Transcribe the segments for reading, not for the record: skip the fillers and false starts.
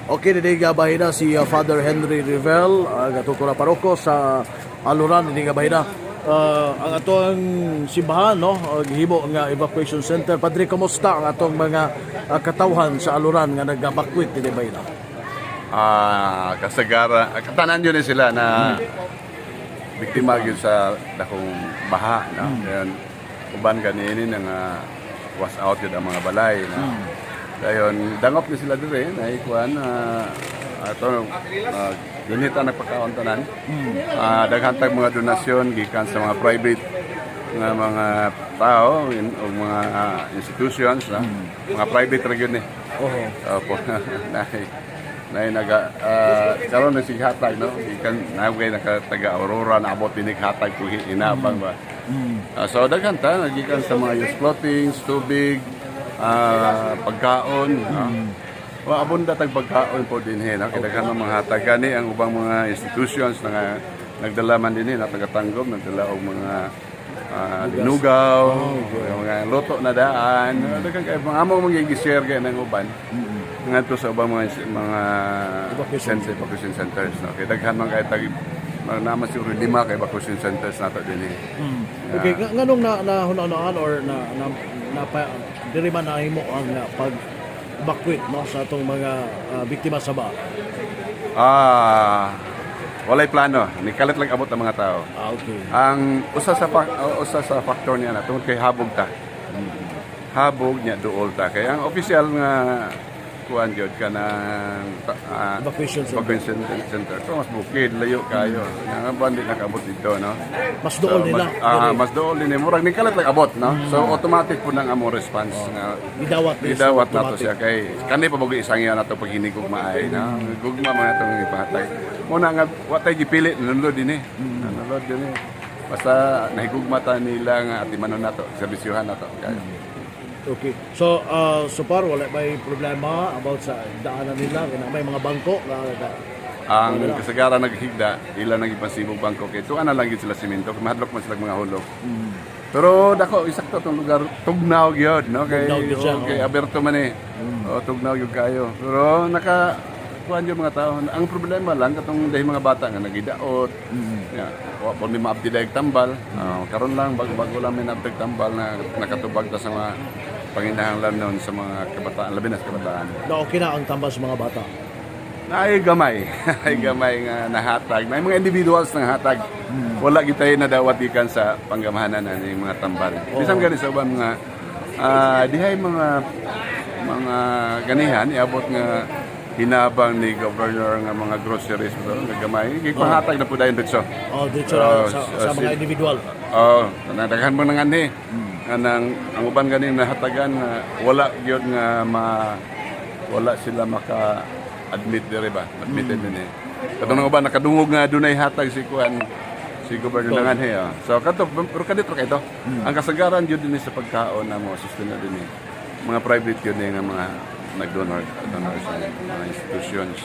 Okay, dinhi nga bahina si Father Henry Rivel, ang atong kura paroko sa Aluran, dinhi nga bahina. Ang atong simbahan, no, gihimo nga evacuation center. Padre, kumusta ang atong mga katawhan sa Aluran nga nag-evacuate dinhi bahina? Ah, kasagara, katanan yun eh sila na biktima gyud sa dakong baha, no. Dayon uban kanini nga wash out gyud ang mga balay, no. Dayon dangop ni sila dire na ikuan na ato dinhi ta nagpakaon tanan. Ah, daghan tag mga donasyon gikan sa mga private nga mga tao o mga institutions, no? Mga private ra gyud ni. Opo. Nay nay naga karon na sig hatag, no, gikan naway naka taga Aurora na abot dinhi hatag kung inabang ba. Ah, so daghan ta gikan sa mga used clothing, tubig, pagkaon, no? Wa abunda tag pagkaon po dinhi, no, kay daghan ng mga hatag gani ang ubang mga institutions na nga nagdala man dinhi na taga-Tanggob, nagdala og mga dinugaw, mga luto na daan. Daghan kay mga among mga gi-share kay ng uban ngadto sa ubang mga mga Evacuation. center, evacuation centers, no. Kay daghan man kay tag mga naman siguro lima kay evacuation centers nato dinhi. Okay, nganong na nahuna-hunaan or na na, na pa, diri man nahimo ang pag evacuate, no, sa atong mga biktima sa baha? Ah, walay plano. Nikalit lang abot ang mga tao. Ah, okay. Ang usa sa factor niya na tungod kay habog ta. Habog niya, duol ta. Kay ang official nga kuan gyud kanang Evacuation center. Evacuation center. So mas bukid, layo kayo. Nga ba di nakaabot dito, no? Mas duol So, nila. mas, mas duol din. Murag nikalit lang abot, no? So automatic po nang among response nga Gidawat ni gidawat nato automatic. siya kay kani pa mo isang iya nato pag hinigugma ay, no? Gugma mga atong ipahatag. Muna nga wa tay gipili, nanunod din eh. Nanunod din eh. Basta nahigugma ta nila nga atimanon nato, serbisyuhan nato. Kaya, Okay. So, so far, wala may problema about sa daanan nila? Kaya may mga bangko na Ang kasagaran naghigda, ila nang ipasibog bangko kay tuan na lang gyud sila simento, kay mahadlok man sila mga hulog. Pero dako isakto tong lugar, tugnaw gyud, no, kay Tugnaw gyud siya, oh, kay oo. aberto man eh. Oh, tugnaw gyud kayo. Pero naka kuan yung mga tao. Ang problema lang katong dahil mga bata nga nagidaot. Yeah, wa pa mi maabdi dayag tambal. Ah, karon lang bago-bago lang may naabdi tambal na nakatubag ta sa mga panginahanglan noon sa mga kabataan, labi na sa kabataan. Na okay na ang tambal sa mga bata. Naay gamay. Ay gamay nga nahatag. May mga individuals nga hatag. Wala gitay nadawat gikan sa panggamahanan ani mga tambal. Bisan gani sa uban mga dihay mga ganihan iabot nga hinabang ni governor nga mga groceries nga gamay gipahatag na pud dayon didto. Oh, dito Oh, sa mga individual. Oh, daghan mo nang anhi. Nga ang uban gani nahatagan nga wala gyud nga ma wala sila maka admit dire ba? Admitted din eh. Katong ang uban nakadungog nga dunay hatag si kuan si governor nang anhi. Oh. So kato pero kadito kay to. Ang kasagaran gyud dinhi sa pagkaon na mo sustain na dinhi. Mga private gyud ni nga mga nag-donor donor sa mga institutions.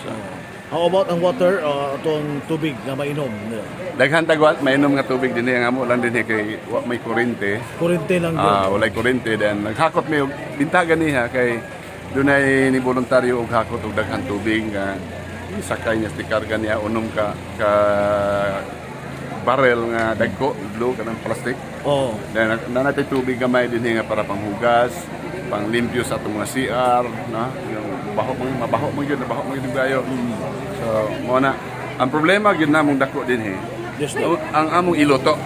How about ang water, atong tubig nga mainom nila? Daghan tagwat mainom nga tubig dinhi, ang amo lang dinhi kay wa may kuryente. Kurente lang yun. Ah, walay kuryente, then naghakot mi og bintagan niya kay dunay ni voluntaryo og hakot og daghan tubig nga isakay niya sa karga niya unom ka ka barrel nga dagko blue kanang plastic. Then na natay tubig gamay dinhi nga para panghugas, panglimpyo sa atong mga CR, no? Yung baho man, mabaho man gyud, nabaho man gyud kayo. So mo na ang problema gyud namong dako dinhi. Yes, Ang among iluto.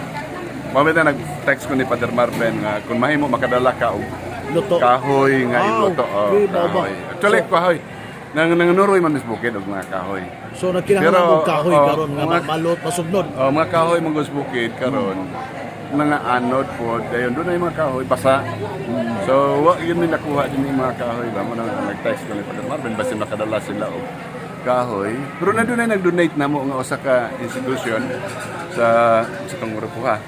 Mamaya na nag-text ko ni Father Marvin nga kung mahimo makadala ka og Luto. kahoy nga Ah, iluto. Oh, okay, baba. kahoy. Actually, kahoy. Nang nanganuroy man mis bukid og mga kahoy. So nagkinahanglan Pero, og kahoy oh, karon nga malot masugnod. Oh, mga kahoy mga bukid karon mga anod po dayon doon na yung mga kahoy basa. So wa yun mi nakuha din yung mga kahoy ba mo nang nag-text ko ni Father Marvin basin makadala sila og kahoy. Pero na doon ay nag-donate na mo nga usa ka institution sa tong Grupo ha.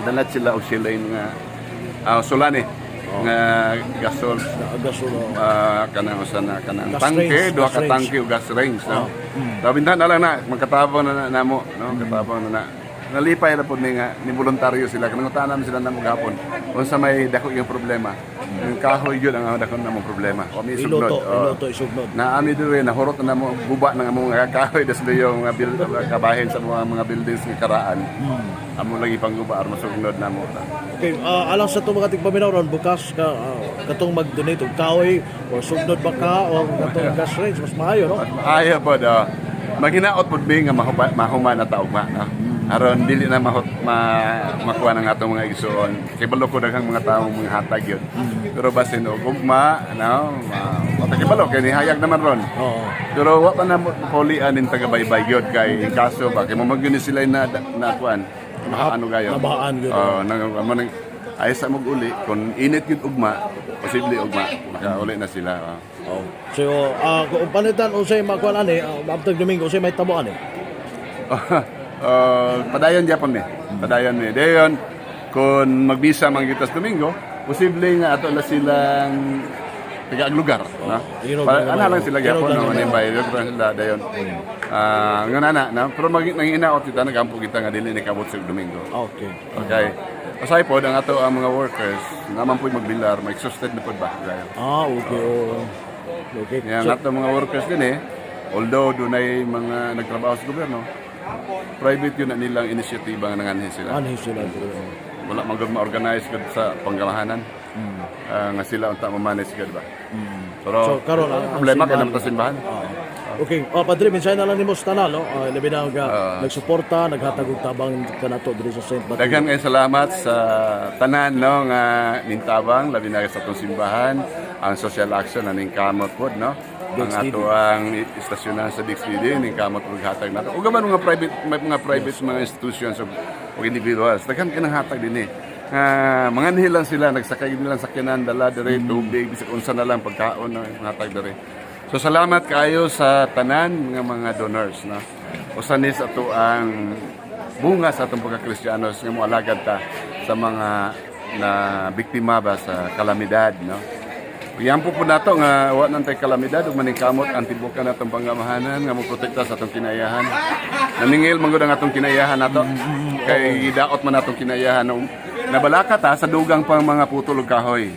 Dala sila og sila yung nga sulani nga gasol. Na gasol. Oh. Ah, kanang usa na kanang Gas tangke, range, duha gas ka range. tangke o gas range, no. Labintahan na lang na, magkatabang na, na namo, no, katabang na na. Nalipay ra pud mi nga ni voluntaryo sila. Kanang sila namo gahapon. Unsa may dako yung problema. Yung kahoy yun ang dako namong problema. O mi sugnod. Iluto, Oh. iluto, isugnod. Na ami diri nahurot na namo guba ng among mga kahoy das yung mga mga kabahin sa mga buildings nga karaan. Amo lagi pangguba aron masugnod namo. Okay, alang sa itong mga tigpaminaw ron, bukas ka, katong mag-donate og kahoy or sugnod ba ka o katong gas range, mas maayo, no? Ayaw po do. Maghinaot pod mi nga mahuman na ta ugma, no? Aron dili na mahut ma, makuha ng atong mga igsuon. Kay balo ko daghang mga tawo mga hatag yun. Pero basin og ugma, no, ma, kay balo kay nihayag naman ron. Pero wa pa na pulian ning taga-baybay yun kay in kaso ba kay mamag yun ni sila na na kuan. Ano gayon? Nabahaan yun. Oo, nang amo nang ay sa mog uli kung init yun ugma, posible ugma makauli na sila. Oh. Oh. So, kung palitan unsay makuan ani, after Domingo unsay may tabo ani. Padayon gyapon mi. Padayon mi. Dayon kung magbisa man kita sa Domingo, posible nga ato na silang taga lugar, no? Irog Para, lang ana naman, lang sila oh. gyapon Irog lang no, naman. manimbay irog lang sila dayon. Nga na, no? Pero mag nanginaot kita nagampo kita nga dili ni kabot sa Domingo. Okay. Okay. Asay pod ang ato ang mga workers naman po'y magbilar, ma-exhausted na pod ba? Dayon. Ah, okay. Oh. Okay. Nga ang ato mga workers din eh, although dunay mga nagtrabaho sa gobyerno, private yun na nilang inisyatiba nga nanganhi sila. Anhi sila. Wala man gud ma-organize gud sa panggamahanan. Ah, nga sila unta ma-manage gud ba. Pero So, karon ang problema kay simbahan. naman sa simbahan. Okay, oh, Padre, mensahe na lang nimo sa tanan, no? Labi na nga nagsuporta, naghatag og tabang kanato diri sa Saint Matthew. Daghan kay salamat sa tanan, no, nga nintabang labi na sa atong simbahan, ang social action na ningkamot pod, no. Ang Dix ato ang istasyonan sa DXDD ningkamot og hatag nato. Ug gaman mga private, may mga private mga institutions ug individuals daghan kay nang hatag dinhi. Nga mga lang sila nagsakay nilang sakyanan dala dire tubig bisag unsa na lang pagkaon na hatag dire. So salamat kaayo sa tanan nga mga donors, no. Usa ni sa ato ang bunga sa atong pagka-Kristiyanos nga moalagad ta sa mga na biktima ba sa kalamidad, no. Yan po po nato nga wa nang tay kalamidad ug maningkamot ang tibukan natong panggamahanan nga moprotekta sa atong kinayahan. Naningil man gud ang atong kinayahan nato kay gidaot man atong kinayahan. Nabalaka ta sa dugang pang mga putol ug kahoy.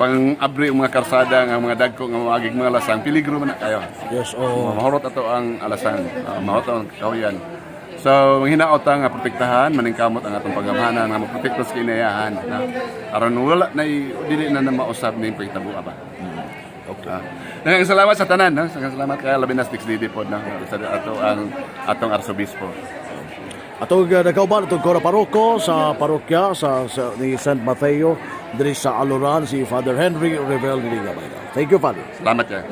Pang abri ang mga karsada nga mga dagko nga moagig mga lasang peligro man na kayo. Yes, oh. Mahurot ato ang alasan, mahurot ang kahuyan. So, manghinaot ta nga protektahan, maningkamot ang atong pagamahanan nga maprotekta sa kinayahan. Na, aron wala na dili na na mausab ning pagtabo ba. Okay. Daghang salamat sa tanan, no? Daghang salamat kay labi na sa DXDD pod, no? Sa ato ang atong arsobispo. Atong nagkauban atong kora paroko sa parokya sa ni Saint Mateo diri sa Aluran si Father Henry Revel Liga. Thank you, Father. Salamat kayo.